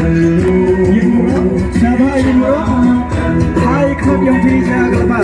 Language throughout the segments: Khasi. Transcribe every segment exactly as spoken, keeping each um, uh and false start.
Ïing Mro, sha ba Ïing Mro. Hai, khlem ïong phi sha ka lama.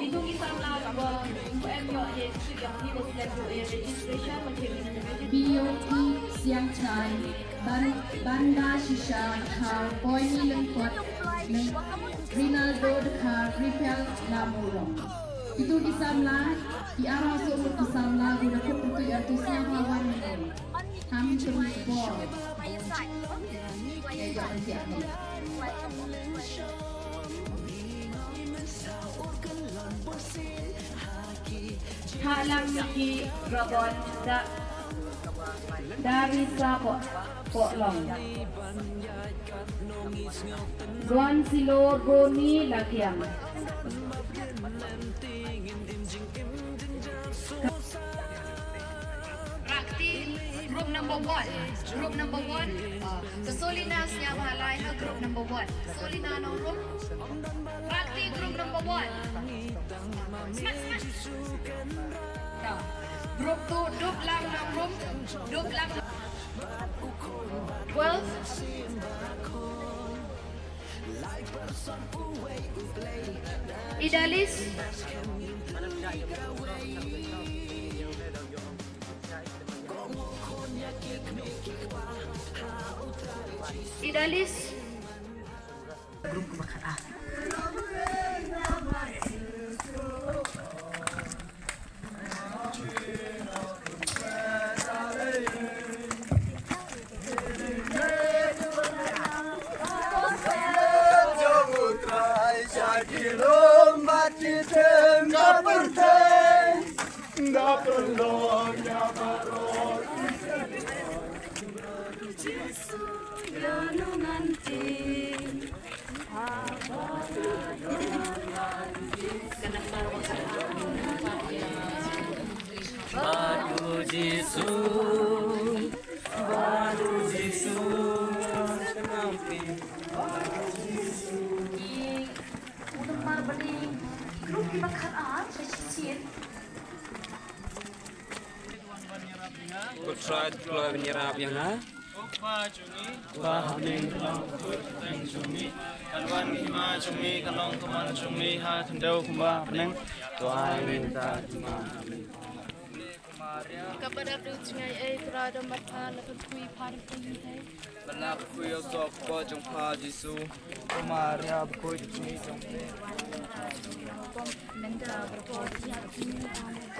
Itu ki samla ba em ïoh he ki ïoh ni ba select ïoh he registration ma ki. B O T Siang Chai, Ban-, Banda Shisha Khar, Boyni Lyngkot, Lyng-, Rinaldo Dkhar, Ripel Lamurong. Itu ki samla, ki arngut ki samla, guda kup tu ya tu siang lawan ni. Ham tu bor. Ya, ya, ya. Halam ki Rabon da Darisa Pohlong. Gon Silor Goni Lakiang. Rakti group number one. Group number one. Uh, Solina Sniawbhalang ha group number one. Solina Nongrum. Rakti group number one. Smash, smash. Group two, Duplang Nongrum. Duplang. Twelve. Idalis. Idalis. Badu Jisu, badu Jisu. Ko Trai, ko Trai ban ïarap ïa nga. U Kpa jong ngi, uba ha bneng, ka long ka jong ngi, kan wan ka hima jong ngi, kan long ka mon jong ngi ha khyndew kumba ha bneng. To ai mynta jong ngi. Kaba dap da u jngai ei, Trai da mat pha, la kyrkhu ïa pha da phi ei. Ba la kyrkhu ïa u soh kpoh jong pha Jisu. Ko Maria bakhuid jong ngi jong phi. Mynta bad ha ka por jong phi. Amen.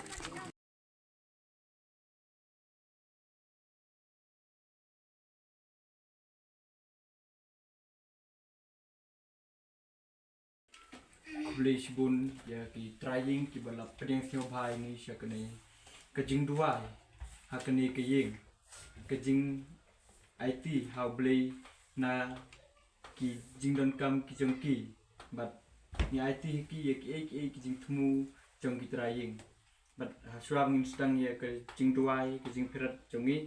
Khublei shibun ïa ki trai ïing kiba la pdiang sngewbha ïa ngi sha kane ka jingduwai ha kane ka ïing, ka jingaiti ha U Blei na ki jingdonkam ki jong ki, bad ngi aiti ha ki ïa kiei kiei ki jingthmu jong ki trai ïing. Bad ha shuwa ngin sdang ïa ka jingduwai, ka jingpyrkhat jong ngi,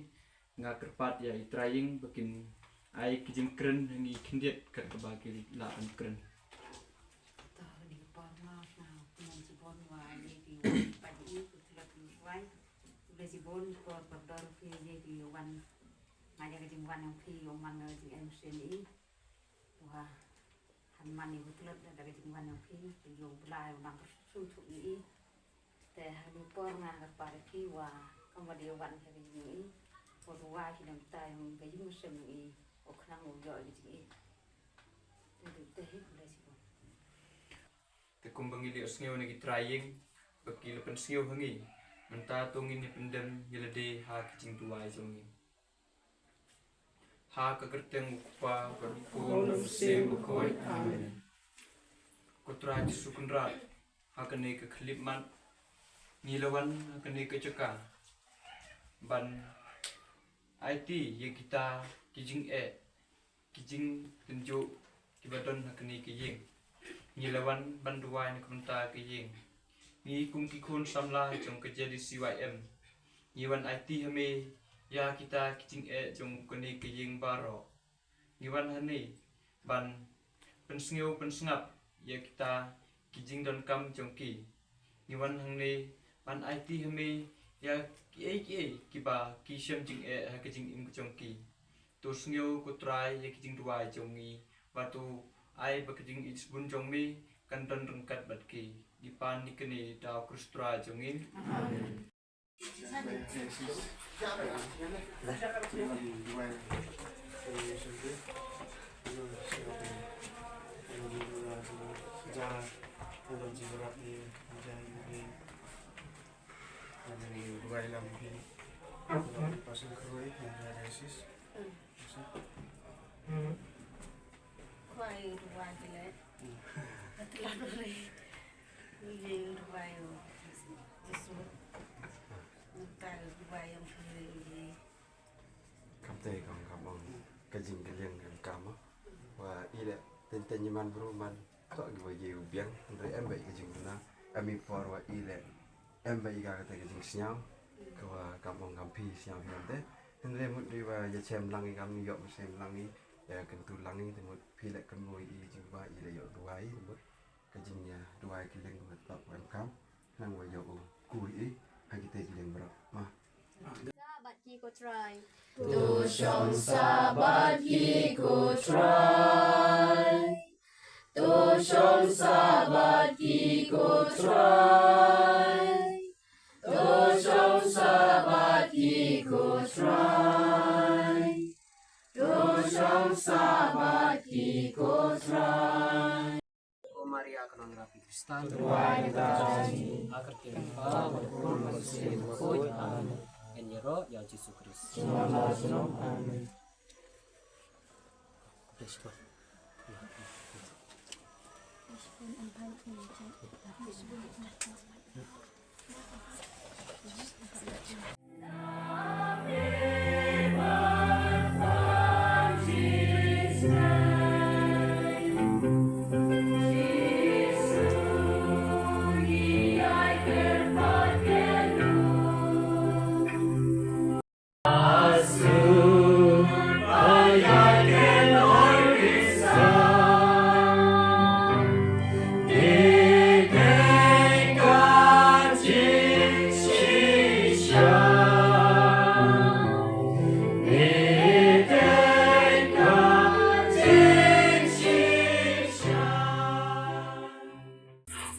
nga kyrpad ïa i trai ïing ba kin ai ki jingkren ha ngi khyndiat kat kaba ki lah ban kren. To, ha kane ka por nga, nga kmen shibun ïa phi wan peit ïa ka tlot jingduwai. Khublei shibun por kordor phi ïa phi wan. Nga ïa ka jingwan jong phi, ong man nga jingem shen i. Wa, han man i ka tlot da ka jingwan jong phi, phi ïoh Blei u nang kyrshu thuh i. Te ha kane ka por nga kyrpad ïa phi wa kam wa dei wan ha ka jingim i, u duwai ki nang tai ïa ka jingim i, u khnang u ïoh ïa ka jingim i. Te du te hi, khublei shibun. Te kumba ngi la ïohsngew na ki trai ïing ba ki la pynsngew ha ngi, mynta to ngin ïa pyndem ïa lade ha ka jingduwai jong ngi. Ha ka kyrteng u Kpa bad u Khun bad u Mynsiem Bakhuid. Amen. Ko Trai Jisu Kynrad, ha kane ka khyllipmat ngi la wan ha kane ka jaka ban aiti ïa kita ki jingeh, ki jingtynjuh kiba don ha kane ka ïing. Ngi la wan ban duwai na ka bynta ka ïing. Ngi kum ki khun samla jong ka J D C Y M, ngi wan aiti ha me ïa kita ki jingeh jong kane ka ïing baroh. Ngi wan hangne ban pynsngew pynsngap ïa kita ki jingdonkam jong ki. Ngi wan hangne ban aiti ha me ïa kiei kiei kiba ki shem jingeh ha ka jingim ka jong ki. To sngew ko Trai ïa ki jingduwai jong ngi, bad to ai ba ka jingïeit shibun jong me kan don ryngkat bad ki. Ngi pan ïa kane da u Khrist Trai jong ngi. Amen. Khwai u duwai ki leh. Ka tlot u re. U ye u duwai u Jisu. Nangta u duwai ïa u re u ye. Kam te kam kam ong ka jingkylliang em kam ma. Wa i leh teng teng i man bru man. Toh ki wa ye u biang hynrei em ba i ka jingduna. Em i por wa i leh. Em ba i ka kata ka jingsngew ka wa kam ong kam phi sngew hi te. Hynrei mut dei wa ïa chem lang i kam ïoh shem lang i ïa kyntu lang i te mut phi leh kynmaw i jingba i leh ïoh duwai te mut ka jingïa duwai ki leng mut ba em kam nang wa ïoh u kui i ha ki te ki leng bro ma. Sabat ki ko Trai. To shong sabat ki ko Trai. To shong sabat ki ko Trai. To shong sabat ki ko Trai. To shong sabat ki ko Trai. Ko Maria ka nongrap i Khristan. Duwai kita. Ha ka kyrteng Kpa bad Khun bad Mynsiem Bakhuid. Amen. Ngan ïaroh ïa u Jisu Khrist. Amen.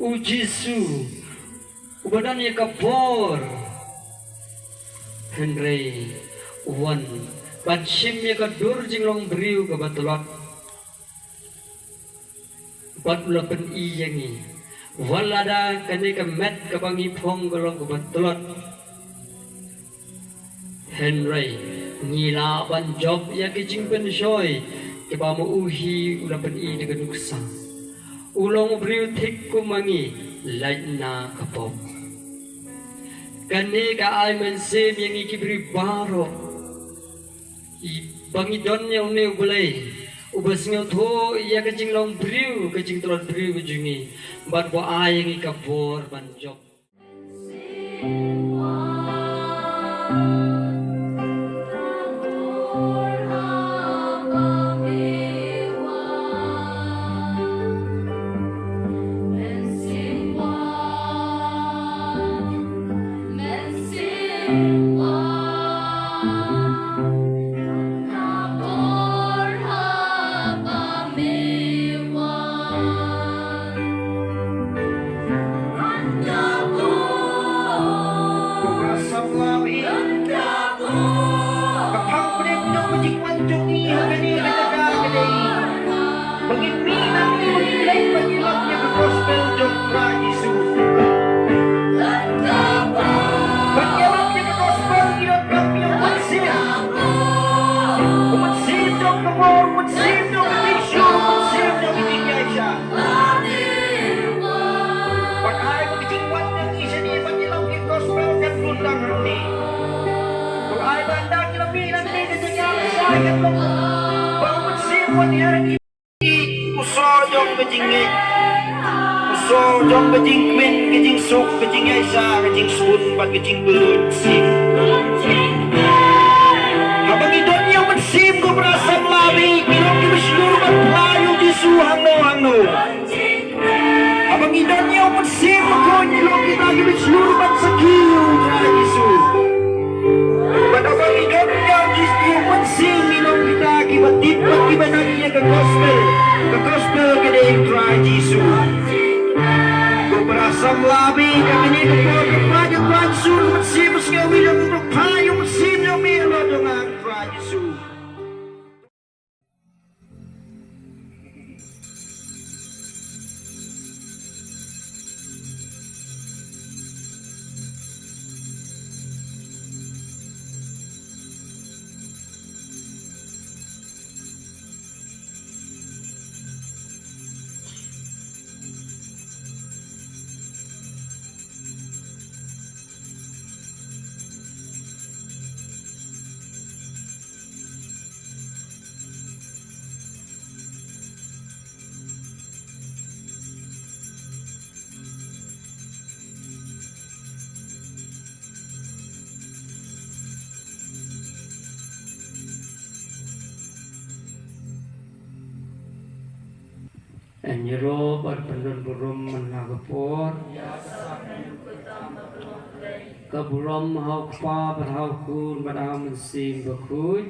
U Jisu uba don ïa ka bor, hynrei u wan ban shim ïa ka dur jinglong briew kaba tlot. Bad u la pyni ïa ngi wat lada kane ka met kaba ngi phong ka long kaba tlot, hynrei ngi lah ban jop ïa ki jingpynshoi kiba ma u hi u la pyni da ka nuksa. U long u briew thik kum ma ngi, lait na ka pop. Kane ka ai mynsiem ïa ngi ki briew baroh. I ba ngi don ïa une u Blei uba sngewthuh ïa ka jinglong briew, ka jingtlot briew ka jong ngi, bad ba ai ïa ngi ka bor ban jop. Ba ngin mih na ngi, ba ngin leit ban ïalap ïa ka gospel jong Trai Jisu. Ban ïalap ïa ka gospel, ngi donkam ïa u Mynsiem. U Mynsiem jong ka bor, u Mynsiem jong ka jingshur, u Mynsiem jong ka jingïaishah. Ban ai ba ka jingwan jong ngi shane ban ïalap ïa ka gospel kan bun lang hangne. Ban ai ba ynda ngi la mih na ngi ka jingïaishah kan long ba u Mynsiem wan hiar ïa ngi. U soh jong ka jingngeit, u soh jong ka jingkmen, ka jingsuk, ka jingïaishah, ka jingsbun bad ka jingkylluid mynsiem. Haba ngi don ïa u Mynsiem, ko para samla baieit, ngi long kiba shlur ban phla ïa u Jisu hangno hangno. Haba ngi don ïa u Mynsiem, ko ngi long kita kiba shlur ban sakhi ïa u Trai Jisu. Bad haba ngi don ïa u Jis-, ïa u Mynsiem, ngi long kita kiba tip bad kiba nang ïa ka gospel. Ka gospel ka dei u Trai Jisu. Ko para samla baieit, ha kane ka por, ka pla, ka pla, sur u Mynsiem, ba sngewbha ïa u, ba pla ïa u Mynsiem, ïa u, me la don ha u Trai Jisu. Ngin ïaroh bad pyndon burom man la ka por. Ka burom ha u Kpa bad ha u Khun bad ha u Mynsiem Bakhuid.